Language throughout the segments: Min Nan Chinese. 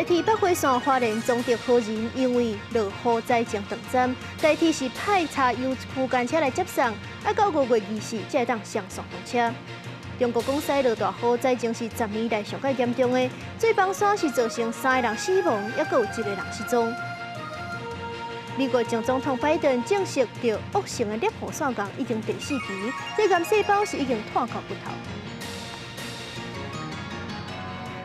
台鐵北回線花蓮中德好人因為落雨災情斷站，台鐵是派柴油區間車來接送，啊到5月24才會當雙線通車。中國廣西落大雨，災情是10年來上蓋嚴重的，水崩山是造成三個人死亡，抑閣有一個人失蹤。美國前總統拜登證實，著惡性的攝護腺癌已經第四期，這癌細胞是已經湠到骨頭。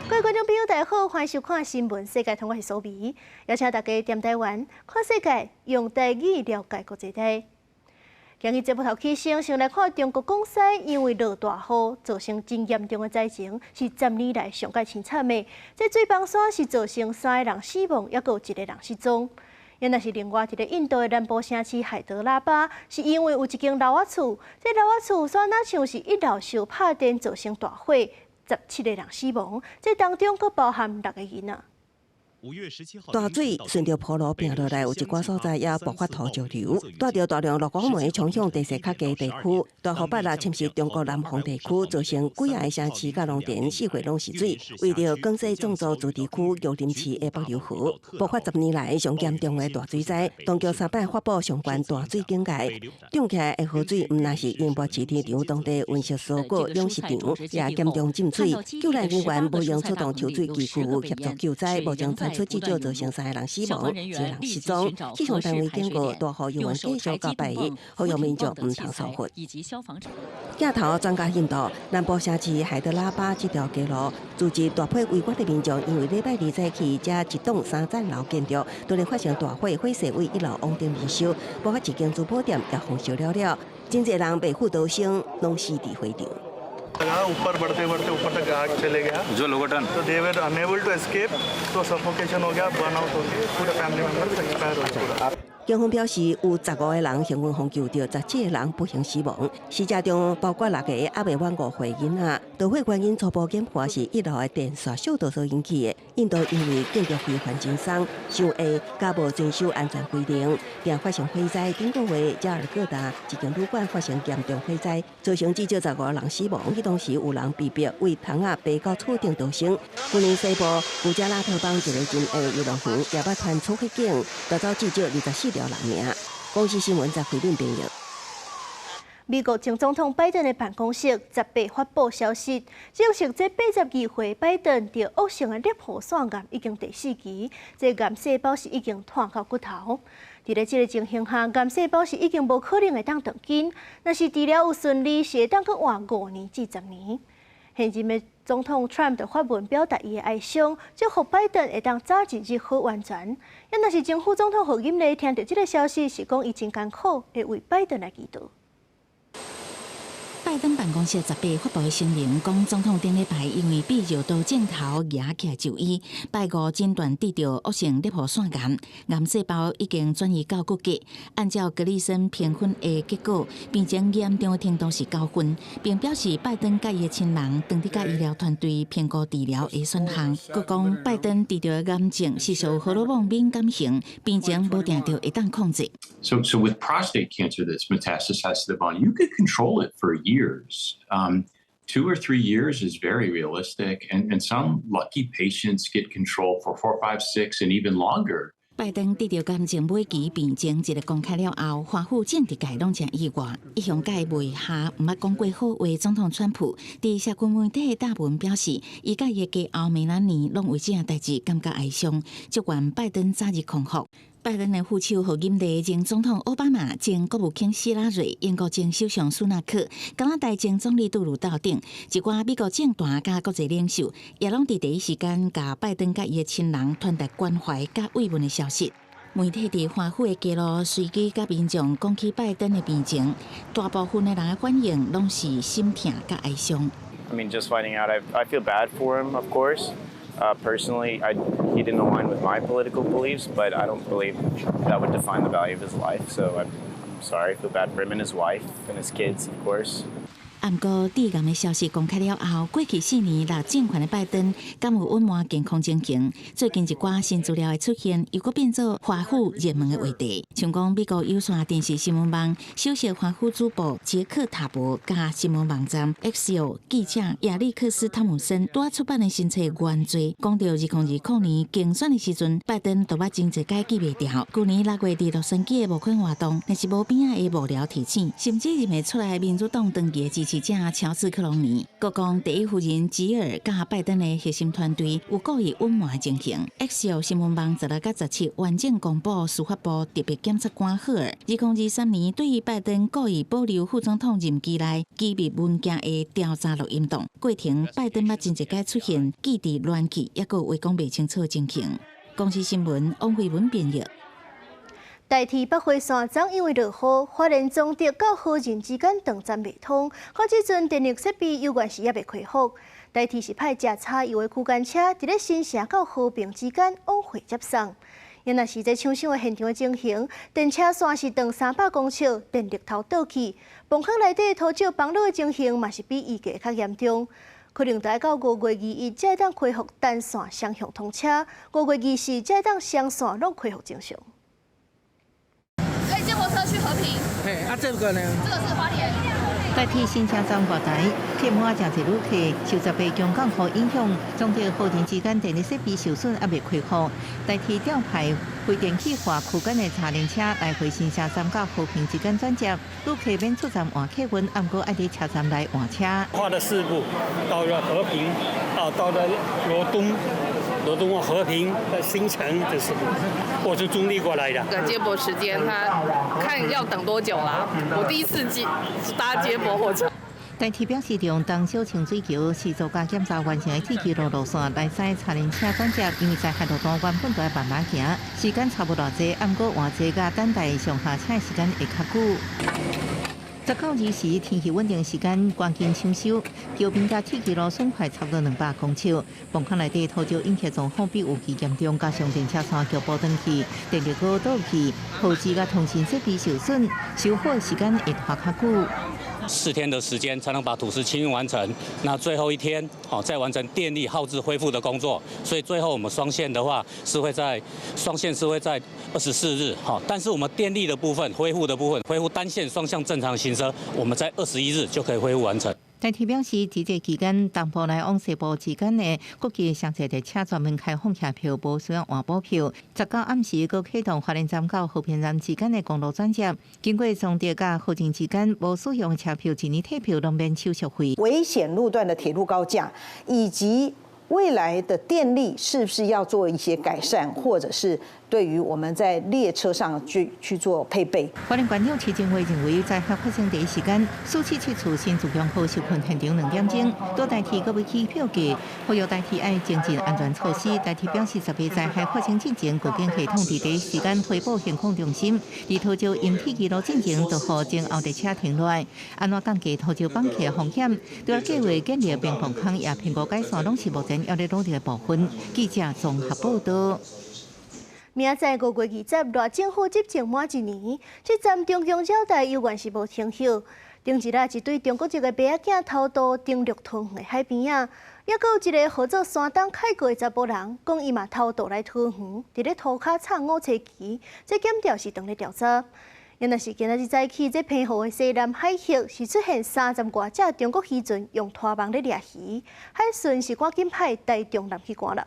各位觀眾朋友，大家好，歡迎收看新聞世界通，我是蘇美，邀請大家踮台灣看世界，用台語了解國際大。今日節目頭起先，先來看中國廣西因為落大雨，造成真嚴重的災情，是10年來上蓋凄慘的。這水崩山是造成三個人死亡，抑閣有一個人失蹤。若是另外一個印度的南部城市海德拉巴，是因為有一間樓仔厝，這樓仔厝煞若像是一樓燒拍電，造成大火，17個人死亡，這當中閣包含六個囡仔。大水順著坡路拚落來，有一寡所在也爆發土石流，帶著大量落荒煤衝向地勢較低地區。大雨八日侵襲中國南方地區，造成幾仔個城市佮農田四圍攏是水。位佇廣西壯族自治區玉林市的北流河，爆發10年來上嚴重的大水災，當局三擺發布上懸大水警戒。漲起來的河水，毋但是淹沒飼豬場，當地溫室蔬果養殖場也嚴重浸水。救難人員無閒出動抽水機具協助救災，目前傳出至少造成三個人死亡，一個人失蹤。氣象單位警告，大雨猶原繼續到拜一，呼籲民眾毋通疏忽。鏡頭轉到印度南部城市海德拉巴這條街路，住佇大批圍觀的民眾，因為禮拜二早起，遮一棟三層樓建築突然發生大火，火勢為一樓往頂燃燒，包括一間珠寶店也焚燒了了，真濟人袂赴逃生，攏死佇火場。 ऊपर बढ़ते बढ़ते ऊपर तक आग चले गया तो दे वर unable to escape तो सफोकेशन हो गया, बर्न आउट हो गया, पूरा family member expire हो गया। 警方表示，有15個人幸運予救著，17個人不幸死亡。死者中包括六個猶未滿5歲囡仔。導火原因初步研判是一樓的電線燒著所引起的。印度因為建築費煩真鬆、傷下，佮無遵守安全規定，定發生火災。頂個月，加爾各答一間旅館發生嚴重火災，造成至少15人死亡。彼當時有人被迫為窗仔爬到厝頂逃生。去年西部古加拉特邦一個真大遊樂園也捌傳出火警，奪走至少24條人命。公視新聞在回應編譯。美國前總統拜登的辦公室18發布消息，證實這82歲拜登著惡性的攝護腺癌已經第四期，這癌細胞是已經湠到骨頭。佇咧這个情形下，癌細胞是已經無可能會當斷根，若是治療有順利，是會當閣活5年至10年。現任的總統 Trump 就發文表達伊的哀傷，祝福拜登會當早日日好完全。若是前副總統賀錦麗聽著這个消息，是講伊真艱苦，會為拜登來祈禱。拜登辦公室十八發布的聲明講，總統頂禮拜因為閉尿道症頭壓起來就醫，拜五診斷得著惡性攝護腺癌，癌細胞已經轉移到骨骼。按照格里森評分的結果，病情嚴重的程度是9分，並表示拜登佮伊的親人當佇佮醫療團隊評估治療的選項。閣講拜登得著的癌症是屬荷爾蒙敏感型，病情無定著會當控制。 So with prostate cancer that's metastasized to the bone, you could control it for years. 2 or 3 years is very realistic, and some lucky patients get control for 4, 5, 6, and even longer. 拜登得著癌症尾期病情一个公開了後，華府政治界攏誠意外。一向佮伊袂合，毋捌講過好話。總統川普佇社群媒體的貼文表示，伊佮伊的家后梅蘭妮攏為這件代誌感覺哀傷，祝願拜登早日康復。拜登的副手賀錦麗、前總統奧巴馬、前國務卿希拉蕊、英國前首相蘇納克、加拿大前總理杜魯道等一寡美國政壇佮國際領袖，也攏佇第一時間共拜登佮伊的親人傳達關懷佮慰問的消息。媒體佇華府的街路隨機佮民眾講起拜登的病情，大部分的人的反應攏是心疼佮哀傷。 I mean, just finding out, I feel bad for him, of course. Personally, he didn't align with my political beliefs, but I don't believe that would define the value of his life. So I'm sorry, I feel bad for him and his wife and his kids, of course. 啊，毋過致癌的消息公開了後，過去4年搦政權的拜登，敢有隱瞞健康情形？最近一寡新資料的出現，又閣變做華府熱門的話題。像講美國有線電視新聞網首席華府主播傑克塔博，佮新聞網站 Axios 記者亞歷克斯湯姆森拄仔出版的新冊《原罪》，講著2020年競選的時陣，拜登都捌真濟擺記袂牢。舊年6月佇洛杉磯的募款活動，若是無邊仔的幕僚提醒，甚至認袂出來民主黨長期的支持者喬治克隆尼，閣講第一夫人吉爾佮拜登的核心團隊有故意隱瞞的情形。Axios 新聞網16佮17完整公布司法部特別檢察官赫爾2023年對於拜登故意保留副總統任期內機密文件的調查錄音檔過程，拜登捌真濟擺出現記憶亂記，抑閣話講袂清楚的情形。公視新聞王慧文編譯。台鐵北回線昨因為落雨，花蓮彰德到和仁之間斷站袂通，看這陣電力設備猶原是猶未恢復。台鐵是派誠柴油的區間車，佇咧新城到和平之間往回接送。若是這搶修的現場的情形，電車線是斷300公尺，電力頭倒去，崩坑內底土石崩落的情形嘛是比預計較嚴重。可能愛到5月21才會當恢復單線雙向通車，5月24才會當雙線攏恢復正常。接駁車去和平。嘿，啊，這個呢？這個是花蓮。台鐵新城站月台客滿誠濟旅客，受10八強降雨影響，彰德和仁之間電力設備受損，猶未恢復。台鐵調派非電氣化區間的柴聯車來回新城站佮和平之間轉接，旅客免出站換客運，毋過愛佇車站內換車。跨了四步，到了和平，啊，到了羅東。羅東和平的新城這是，我是中壢過來的。個接駁時間，他看要等多久啦？我第一次接搭接駁火車。台鐵表示，用東小清水橋是做加檢查完成的鐵路路線來駛柴聯車轉接，因為在海路段原本都愛慢慢行，時間差無偌濟，毋過換坐佮等待上下車的時間會較久。19日時天氣穩定時間，趕緊搶修，橋邊佮鐵路損壞差不多200公尺，崩坑內底土石湧起狀況比預期嚴重，加上電車線局部斷去，電力閣倒去，導致佮通訊設備受損，修復的時間會拖較久。 4天的時間才能把土石清運完成，那最後一天，哦，再完成電力號誌恢復的工作。所以最後我們雙線的話是會在雙線是會在24日，哈，但是我們電力的部分恢復的部分，恢復單線雙向正常行車，我們在21日就可以恢復完成。台鐵表示，佇這期間，東部來往西部之間的國際雙線列車專門開放車票，無需要換補票。19暗時，閣啟動花蓮站到和平站之間的公路轉接，經過彰德佮和仁之間無使用車票，一年退票攏免手續費。危險路段的鐵路高架，以及未來的電力是不是要做一些改善，或者是對於我們在列車上去做配備？花蓮縣長徐靖惠認為，災害發生第一時間，477處新自強號受困現場2點鐘，多台鐵閣欲起票價，呼籲台鐵愛精進安全措施。台鐵表示，10個災害發生進前，告警系統佇第一時間回報行控中心，佇土石淹鐵支路進前，就予前後列車停落來，按怎降低土石崩起的風險？除了計劃建立避風坑，也評估改善，攏是目前猶咧努力的部分。記者綜合報道。明仔載5月20，賴政府執政滿一年，這站中共擾台猶原是無停歇。頂一日，一對中國籍的爸仔囝偷渡登陸桃園的海邊仔，抑閣有一個號做山東凱哥的查埔人，講伊嘛偷渡來桃園，佇咧塗跤插五星旗，這檢調是當咧調查。若是今仔日早起，這澎湖的西南海域是出現30外隻中國漁船用拖網咧掠魚，海巡是趕緊派台中艦去趕人。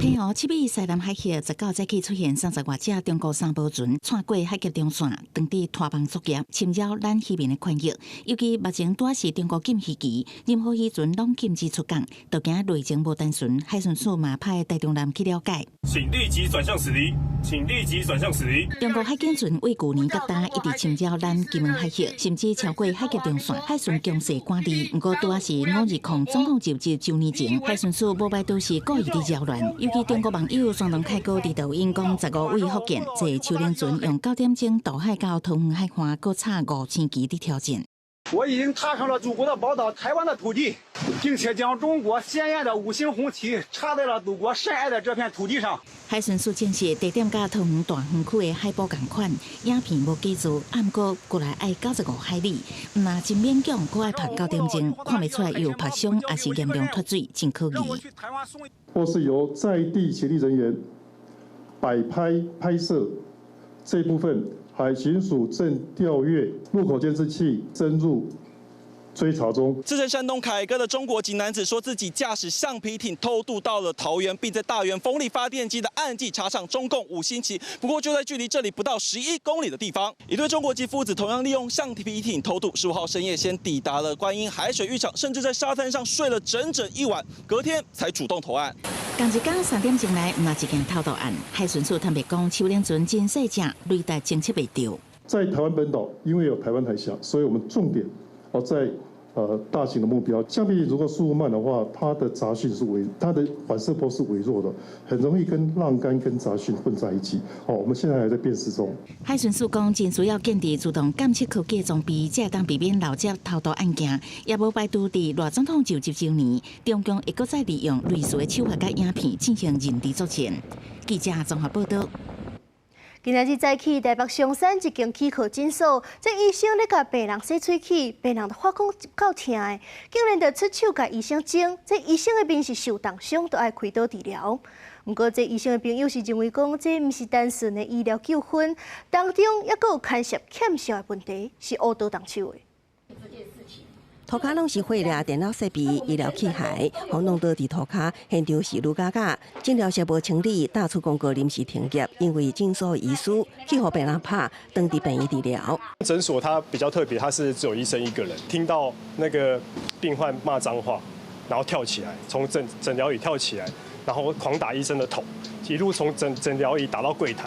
澎湖七尾西南海域19早起出現30外隻中國三寶船，穿過海峽中線，當地拖網作業，侵擾咱漁民的權益。尤其目前拄是中國禁漁期，任何漁船攏禁止出港，都驚內情無單純。海巡署嘛派台中艦去了解。請立即轉向駛離，請立即轉向駛離。中國海警船為舊年到今一直侵擾咱金門海域，甚至超過海峽中線，海巡強勢管理。毋過拄仔是520總統就職週年前，海巡署無排除是故意佇擾亂。尤其中國網友山東凱哥佇抖音講，15位福建坐秋輪船用9點鐘渡海到桃園海岸，閣插五星旗佇挑戰。我已經踏上了祖國的寶島台灣的土地，並且將中國鮮豔的五星紅旗插在了祖國深愛的這片土地上。海巡署證實，地點佮桃園大園區的海報仝款，影片無假做，毋過過來愛95海里，毋若真勉強，閣愛拍9點鐘，看袂出來有拍傷，抑是嚴重脫水，真可疑。或是由在地協力人員擺拍拍攝這部分，海巡署正調閱路口監視器，深入追查中。自稱山東凱歌的中國籍男子說自己駕駛橡皮艇偷渡到了桃園，並在大園風力發電機的暗記插上中共五星旗。不過就在距離這裡不到11公里的地方，一對中國籍父子同樣利用橡皮艇偷渡，15號深夜先抵達了觀音海水浴場，甚至在沙灘上睡了整整一晚，隔天才主動投案。仝一工3點鐘內，毋若一件偷渡案，海巡署坦白講，手輪船真細隻，雷達偵測袂著。在台灣本島，因為有台灣海峽，所以我們重點哦在大型的目標。橡皮艇如果速度慢的話，它的雜訊是微，它的反射波是微弱的，很容易跟浪桿跟雜訊混在一起。哦，我們現在還在辨識中。海巡署講，真需要建置自動監測科技的裝備，才會當避免漏接偷渡案件。也無排除佇賴總統就職週年，中共會閣再利用類似的手法佮影片進行認知作戰。記者綜合報道。今仔日早起，台北松山一間齒科診所，這醫生咧共病人洗喙齒，病人就發講夠疼的，竟然就出手共醫生整，這醫生的面是受重傷，都愛開刀治療。毋過，這醫生的朋友是認為講，這毋是單純的醫療糾紛，當中猶閣有牽涉欠數的問題，是烏刀動手的。塗跤攏是血掠，電腦設備、醫療器械，予弄倒佇塗跤，現場是愈加加。診療室無清理，大厝公告臨時停業，因為診所醫師去予病人拍，轉佇病院治療。診所它比較特別，它是只有醫生一個人，聽到那個病患罵髒話，然後跳起來，從診療椅跳起來，然後狂打醫生的頭，一路從診療椅打到櫃檯，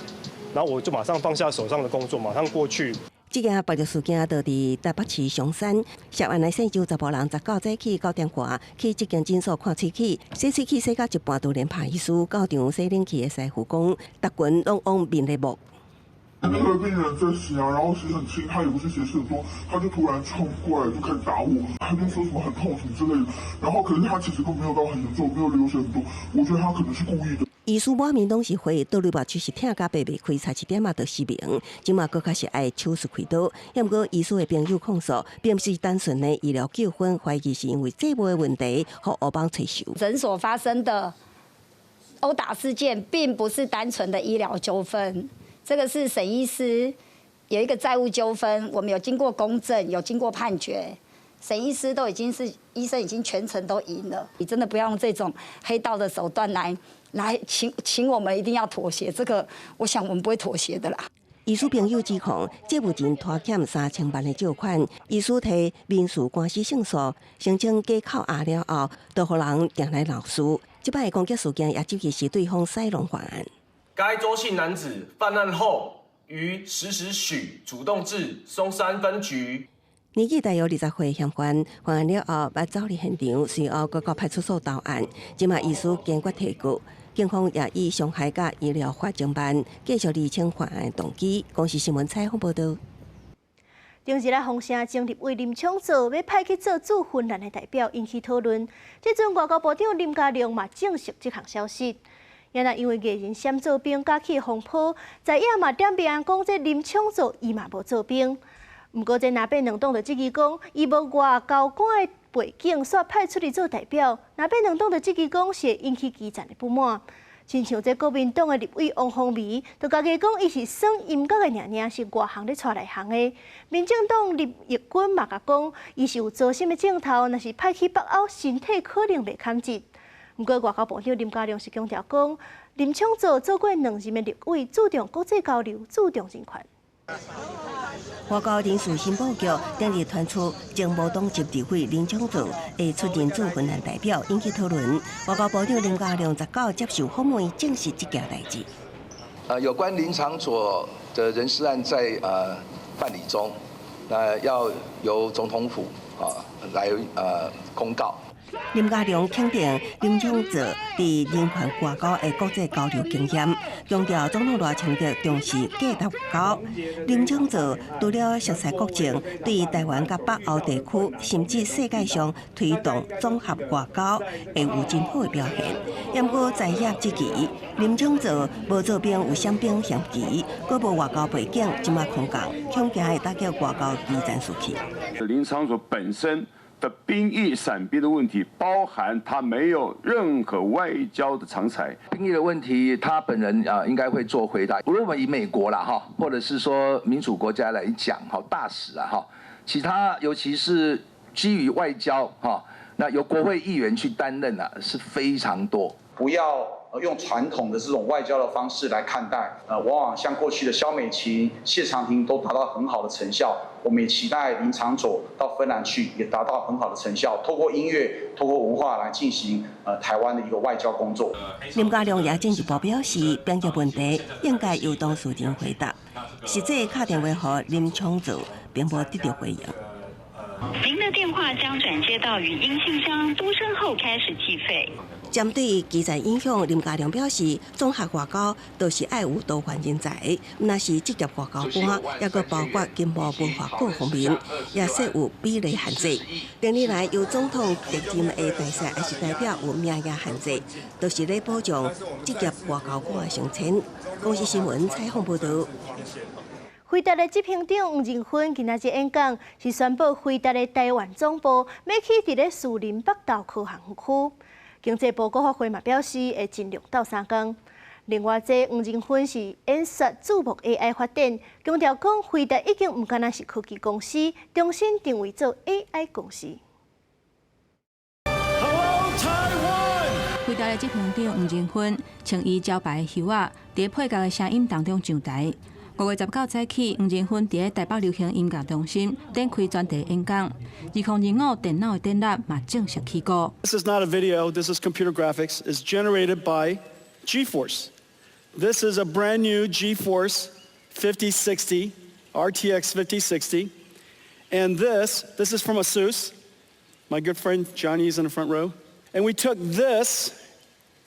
然後我就馬上放下手上的工作，馬上過去。這件暴力事件就佇台北市松山，涉案的姓周查埔人，19早起9點外去這間診所看喙齒，洗喙齒洗到一半，突然拍醫師，到場洗冷氣的師傅講，逐群攏往面咧摸。那個病人在洗啊，然後洗很輕，他也不是血很多，他就突然衝過來就開始打我，他就說什麼很痛什麼之類的，然後可是他其實都沒有到很嚴重，沒有流血很多，我覺得他可能是故意的。醫師滿面攏是血，倒入目睭是疼甲擘袂開，差一點仔就失明。這馬閣較是愛手術開刀。毋過醫師的朋友控訴，並毋是單純的醫療糾紛，懷疑是因為債務的問題，予烏幫揣仇。診所發生的毆打事件，並不是單純的醫療糾紛，這個是沈醫師有一個債務糾紛，我們有經過公證，有經過判決。沈醫師都已經是醫生，已經全程都贏了。你真的不要用這種黑道的手段來請我們一定要妥協，這個我想我們不會妥協的啦。醫師朋友指控，債務人拖欠3000萬的借款，醫師提民事官司勝訴，聲稱假扣押了後，就予人定來鬧事。這擺攻擊事件也只是對方使弄犯案。該周姓男子犯案後，於10時許主動至松山分局。年紀大約20歲，嫌犯犯案了後，捌走離現場，隨後閣到派出所投案。這馬醫師堅決提告，警方也以傷害佮醫療罰10萬，繼續釐清犯案動機。公視新聞採訪報導。頂日來風聲前立委林昶佐欲派去做駐芬蘭的代表，引起討論。這陣外交部長林佳龍嘛證實這項消息。也若因為藝人閃做兵捲起風波，在野嘛點名講，這林昶佐伊嘛無做兵。毋過，這藍白兩黨就質疑講，伊無外交官的背景，煞派出去做代表。藍白兩黨就質疑講，是會引起基層的不滿。親像這國民黨的立委王鴻薇，就家己講，伊是耍音樂的爾爾，是外行咧帶內行的。民進黨林益君嘛共講，伊是有糟心的症頭，若是派去北歐，身體可能袂堪接。毋過，外交部長林佳龍是強調講，林昶佐做過兩任的立委，注重國際交流，注重人權。外交人事新布局，頂日傳出前無黨籍立委林昶佐會出任駐芬蘭代表，引起討論。外交部長林佳龍19接受訪問，證實這件代誌。有關林昶佐的人事案在辦理中，那要由總統府啊來公告。林佳龍肯定林昶佐佇人權外交的國際交流經驗，強調總統賴清德重視價值外交。林昶佐除了熟悉國情，對台灣佮北歐地區，甚至世界上推動綜合外交，會有真好的表現。毋過在業之餘，林昶佐無做兵有雙兵嫌疑，閣無外交背景，這馬空降，恐驚會打擊外交基層士氣。林昶佐本身的兵役傘兵的問題，包含他沒有任何外交的長才。兵役的問題，他本人啊應該會做回答。如果我們以美國啦哈，或者是說民主國家來講，哈大使啊哈，其他尤其是基於外交哈，那由國會議員去擔任啊，是非常多。不要用傳統的這種外交的方式來看待，往往像過去的蕭美琴、謝長廷都達到很好的成效。我們也期待林昶佐到芬蘭去，也達到很好的成效。透過音樂、透過文化來進行台灣的一個外交工作。林佳龍也進一步表示，兵役問題應該由當事人回答。實際敲電話予林昶佐，並無得到回應。您的電話將轉接到語音信箱，嘟聲後開始計費。針對基層影響，林佳龍表示，綜合外交就是愛有多元人才，毋但是職業外交官，抑閣包括經貿文化各方面，也設有比例限制。近年來由總統特任的大使，抑是代表有名額限制，就是咧保障職業外交官的升遷。公視新聞採訪報導。輝達的執行長黃仁勳今仔日演講，是宣布輝達的台灣總部欲起佇咧士林北投科學園區。經濟部國發會嘛表示會盡量鬥相共。另外，這黃仁勳是演說注目 AI 發展，強調講輝達已經毋干焦是科技公司，重新定位做 AI 公司。 Hello Taiwan！輝達的執行長黃仁勳穿伊招牌的靴仔，佇配樂的聲音當中上台。5月19早起，黃仁勳佇台北流行音樂中心展開專題演講。2025電腦的展覽嘛正式起鼓。 This is not a video. This is computer graphics. It's generated by GeForce. This is a brand new GeForce 5060 RTX 5060, and this is from ASUS. My good friend Johnny is in the front row. And we took this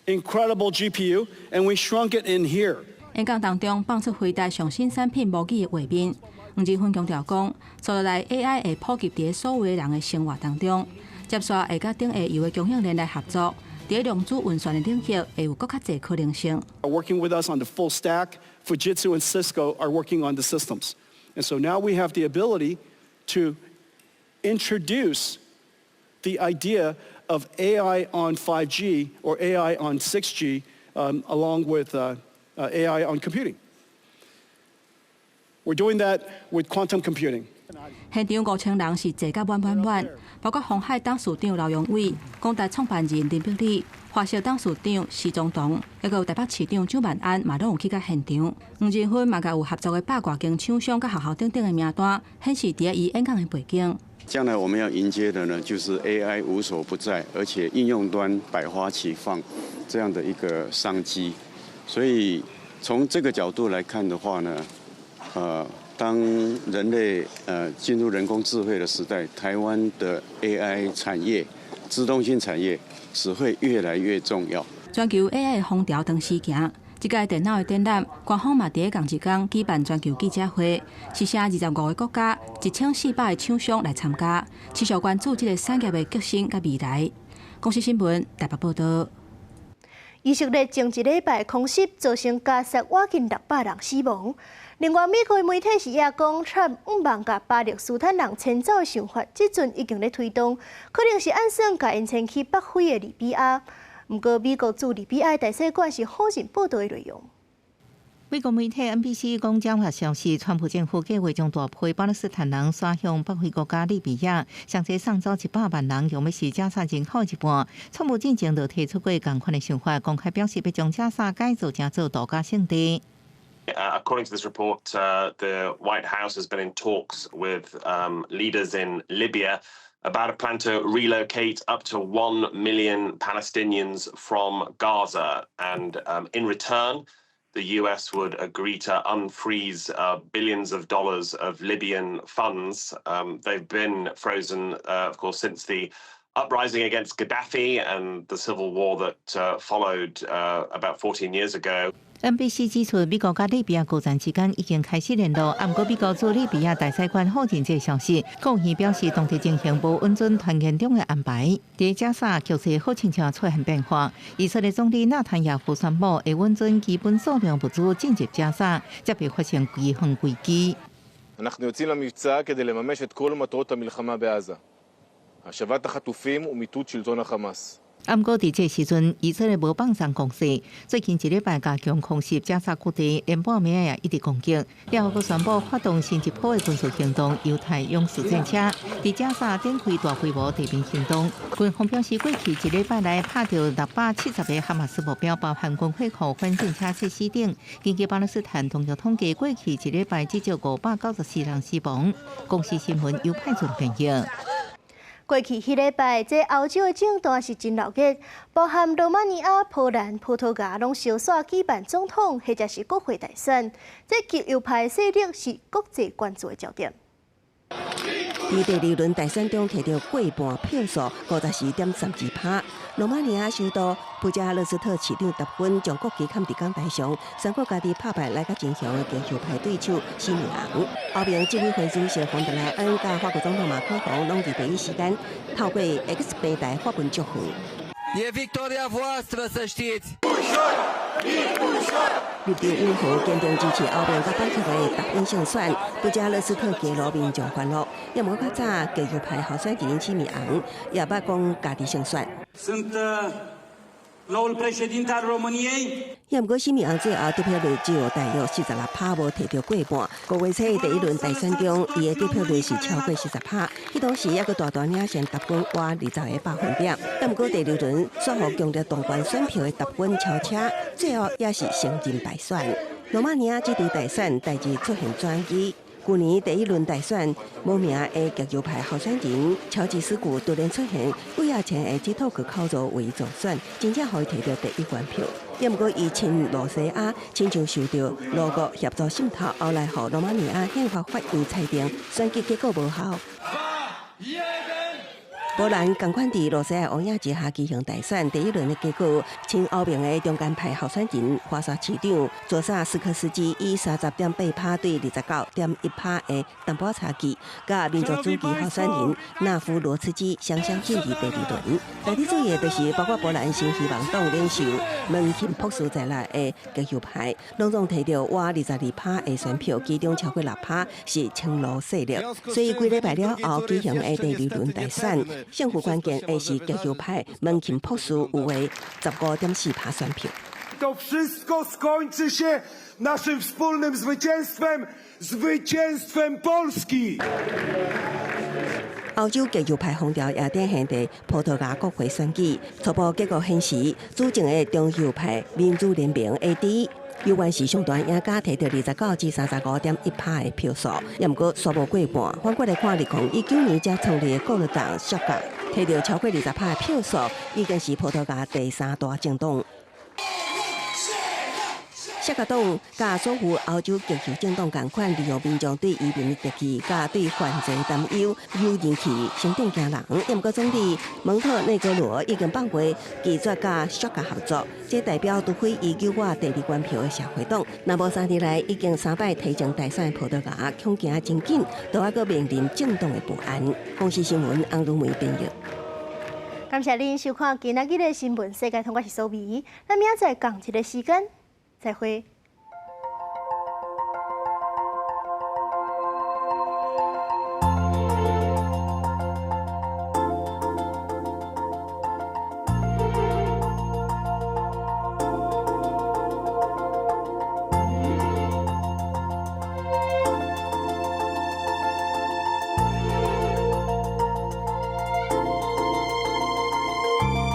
incredible GPU and we shrunk it in here. 演講當中放出輝達上新產品模擬的畫面。黃仁勳強調講，接落來 AI 會普及佇所有的人的生活當中，接續會佮頂下游的供應鏈來合作，佇量子運算的領域會有閣較濟可能性。 Working with us on the full stack, Fujitsu and Cisco are working on the systems. And so now we have the ability to introduce the idea of AI on 5G or AI on 6G along with AI on computing. We're doing that with quantum computing. 現場5000人是坐甲滿滿滿，包括鴻海董事長劉揚偉、廣達創辦人林伯里、華碩董事長施宗東，抑閣有台北市長蔣萬安嘛攏有去到現場。黃仁勳嘛共有合作的百外間廠商佮學校等等的名單，顯示佇伊演講的背景。將來我們要迎接的呢，就是 AI 無所不在，而且應用端百花齊放這樣的一個商機。所以從這個角度來看的話呢，當人類進入人工智慧的時代，台灣的 AI 產業、資通訊產業只會越來越重要。全球 AI 的風潮當時行，這屆電腦的展覽，官方嘛佇咧仝一工舉辦全球記者會，是請25個國家、1400個廠商來參加，持續關注這個產業的革新佮未來。公視新聞台北報導。以色列前一禮拜空襲造成加薩倚近600人死亡。另外，美國媒體是也講，川普向共巴勒斯坦人遷走的想法，這陣已經咧推動，可能是按算共𪜶遷去北非的利比亞。毋過，美國駐利比亞大使館是否認報導的內容。美國媒體 NBC 講，掌握消息，川普政府計劃將大批巴勒斯坦人徙向北非國家利比亞，上濟送走100萬人，用欲是加薩人口一半。川普進前就提出過仝款的想法，公開表示欲將加薩改造成做度假勝地。 According to this report, the White House has been in talks with leaders in Libya about a plan to relocate up to 1 million Palestinians from Gaza. And in return, the US would agree to unfreeze billions of dollars of Libyan funds. They've been frozen, of course, since the Uprising against Gaddafi and the civil war that followed about 14 years ago. NBC 指出，美國佮利比亞高層之間已經開始聯絡，毋過美國駐利比亞大使館否認這個消息。國務院表示，當地情形無允准團嚴重的安排。佇加沙局勢好親像出現變化，以色列總理納坦雅胡宣布會允准基本數量物資進入加沙，才袂發生饑荒危機。 אנחנו יוצאים למבצע כדי לממש את כל מטרות המלחמה בעזה. השבת החטופים ומיטוט שלטון החמאס. 毋過佇這時陣，以色列無放鬆攻勢。最近一禮拜加強空襲加沙各地，連半暝也一直攻擊。了後，閣宣布發動新一波的軍事行動，猶太勇士戰車佇加沙展開大規模地面行動。軍方表示，過去一禮拜來拍著670個哈馬斯目標，包含軍火庫、反戰車設施等。根據巴勒斯坦當局統計，過去一禮拜至少594人死亡。公視新聞由派准編譯。過去彼禮拜，這歐洲的政壇是真鬧熱，包含羅馬尼亞、波蘭、葡萄牙攏相紲舉辦總統或者是國會大選，這極右派勢力是國際關注的焦點。佇第二輪大選中摕著過半票數，54.32%。羅馬尼亞首都布加勒斯特市長達芬將國旗崁佇講台上，宣告家己拍敗來較真強的極右派對手西米昂。歐盟執委會主席馮德萊恩佮法國總統馬克宏攏佇第一時間透過 X 平台發文祝賀。 E victoria voastră, să știți! 立場溫和、堅定支持歐盟佮北約的達芬勝選，布加勒斯特街路民眾歡樂。也毋過較早極右派候選人西米昂也捌講家己勝選。 Sunt noul președinte al României. 也毋過西米昂最後得票率只有大約46%，無摕著過半。5月初第一輪大選中，伊的得票率是超過40%，彼當時猶閣大大領先達芬倚20個百分點。也毋過第二輪煞予強烈動員選票的達芬超車，最後也是承認敗選。羅馬尼亞這場大選代誌出現轉機。舊年第一輪大選，無名的極右派候選人喬吉斯古突然出現，幾仔千个 TikTok 口號為助選，真正予伊摕著第一關票。也毋過伊親露西亞，親像受著俄國協助滲透，後來予羅馬尼亞憲法法院裁定選舉結果無效。波蘭仝款佇露西亞烏影之下舉行大選，第一輪的結果，親歐盟的中間派候選人華沙市長佐薩斯科斯基以30.8%對29.1%的淡薄差距，佮民族主義候選人納夫羅茨基雙雙進入第二輪。值得注意的就是，包括波蘭新希望黨領袖門欽朴斯在內的極右派，攏總摕著倚22%的選票，其中超過6%是親羅勢力。所以幾禮拜了後舉行的第二輪大選，勝負關鍵會是極右派門欽朴斯有的15.4%選票。 To wszystko skończy się naszym wspólnym zwycięstwem, zwycięstwem Polski。歐洲極右派風潮也展現佇葡萄牙國會選舉，初步結果顯示，主政的中右派民主聯盟 AD 猶原是上大贏家，摕著29至35.1%的票數，也毋過煞無過半。反過來看，2019年才創立的過路黨雪加，摕著超過20%的票數，已經是葡萄牙第三大政黨。雪茄黨佮所有歐洲極右政黨仝款，利用民眾對移民的敵意，佮對犯罪擔憂，誘人氣相當驚人。也毋過總理蒙特內哥羅已經放話拒絕佮雪茄合作，這代表除非伊救我第二關票的社會黨，若無3年內已經三擺提前大選葡萄牙，恐驚真緊，都猶閣面臨政黨的不安。公視新聞翁如梅編譯。感謝恁收看今仔日的新聞世界通，我是蘇美，咱明仔載仝一个時間再會。